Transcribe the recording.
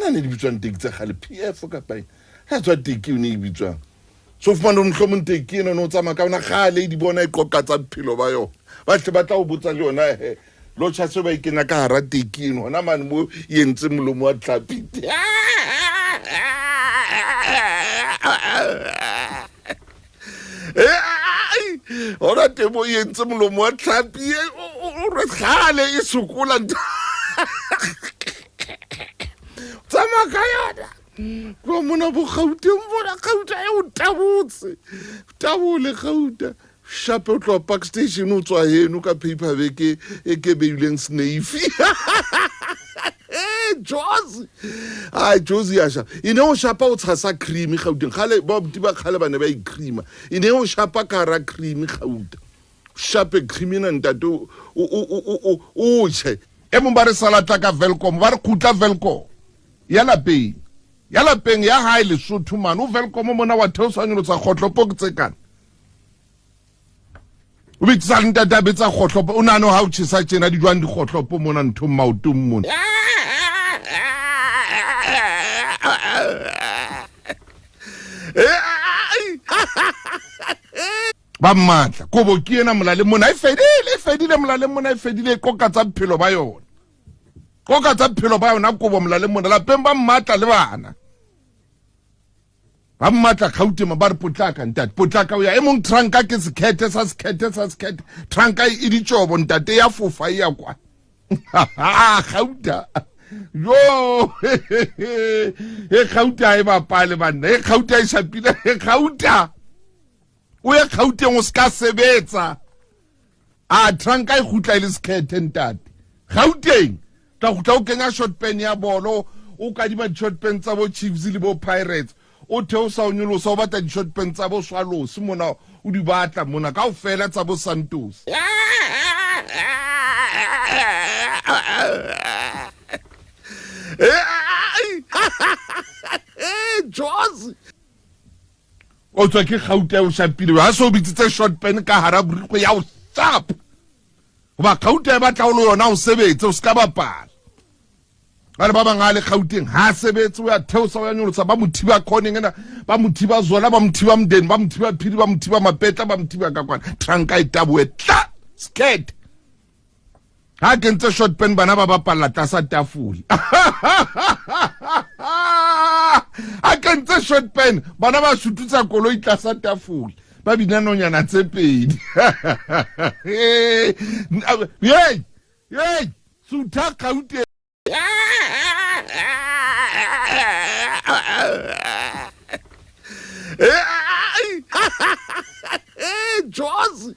Ana ne di bitswang teki tsa kgale PF kapa eng? Ha tswa teki o ne e bitswang. So fumane hore mohlomong teki ena o ne o tsamaya ka yona kgale e di bona e qoqa tsa bophelo ba yona. Ba tle ba tla o botsa le yona he. Lotjha se ba e kenya ka hara teki eno hona mane mo e entse molomo wa tlhapi. Hona teng mo e entse molomo wa tlhapi o re kgale e sokola tsamaya ka yona kwa mona bo Gauteng bona Gauta e o tabotse tabole Gauta shape o tloa park station o tswa heno ka paper bag e ke beileng snaifi jozi ai jozi ya shapa e ne o shapa o tshasa cream Gauteng kgale ba buti ba kgale ba ne ba icreama e ne o shapa ka hara cream Gauta shape cream ena ntate o tjhe e mong ba re salatla ka Welkom ba re kgutla Welkom ya lapeng ya lapeng ya hae Lesotho mane o Welkom mona wa theosa nyolosa kgohlopo ke tse kana o bitsa ntate a betsa kgohlopo o nahane ha o tjhesa tjena di jwang dikgohlopo mona nthong maotong mona ba mmatla kobo ke ena molaleng mona e fedile e fedile molaleng mona e fedile e qoka tsa bophelo ba yona qoka tsa bophelo ba yona kobo molaleng mona lapeng ba mmatla le bana ba mmatla Gauteng ba re potlaka ntate potlaka o ya e mong tranka ke sekhethe sa sekhethe sa sekhethe tranka e ditjobo ntate ya fofa e ya kwa Gauta yo e Gauta e bapale banna e Gauta e shapile e Gauta o ye Gauteng o se ka sebetsa a tranka e gutla e le sekhethe ntate Gauteng tla gutla o kenya short pen ya bolo o kadima di-short pen tsa bo Chiefs le bo Pirates o theosa o nyolosa o batla di-short pen tsa bo Swallows mona o di batla mona ka ofela tsa bo Santos Jozi o tswa ke Gauta o shapile ha so bitsitse short pen ka hara borikgwe ya o shapa goba Gauta e batla o le yona o sebetse o se ka bapala bale ba bang a le Gauteng ha sebetse o ya theosa o ya nyolosa ba mo thiba khoneng ena ba mo thiba zola ba mo thiba mdeni ba mo thiba phiri ba mo thiba mapetla ba mo thiba ka kwana tranka e taboe tla skirt ha kentse short pen bana ba bapalla tlasa tafole ha kentse short pen bana ba sututsa koloi tlasa tafole ba bina nonyana tse pedi hey hey sutha Gauteng Jozi.